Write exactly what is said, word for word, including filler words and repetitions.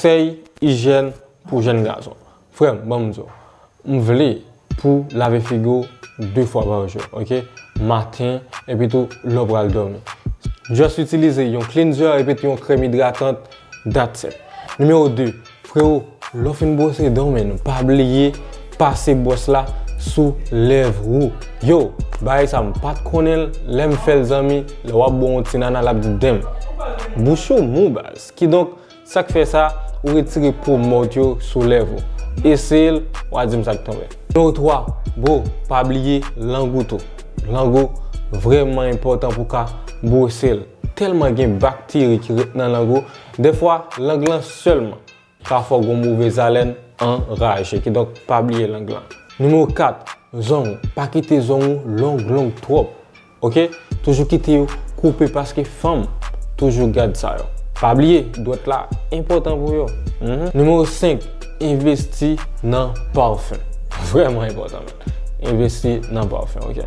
Konsèy ijyèn pou jèn gason. Frè m, ban m di w, m vle pou lave figi w de fwa pa jou, oke? Maten, epi tou lè w pral dòmi. Just itilize yon cleanser epi tou yon krèm idratant, that's it. Nimewo de, freo, lè w fin bwose dan w, men pa bliye pase bwòs la sou lèv ou. Yo, bagay sa m pa t konnen l, lè m fè l zanmi, lè w ap bwè yon ti nana l ap di denm. Bouch ou mou baz. Kidonk, sa k fè sa, ou retire po mòt yo sou lèv ou. Eseye l, w a di m sa k tonbe. Nimewo twa, bro, pa bliye lang ou tou. Lang ou vrèman enpòtan pou ka bwose l. Tèlman gen bakteri ki ret nan lang ou, dèfwa lang lan sèlman ka fè w gen yon movèzalèn anraje. Kidonk, pa bliye lang lan. Nimewo kat, zong ou. Pa kite zong ou long long twòp. Oke? Toujou kite yo koupe paske fanm toujou gad sa yo. Pa bliye, dwèt la enpòtan pou yo. Mhm. Nimewo senk, envesti nan pafen. Vrèman enpòtan, men. Envesti nan pafen, oke?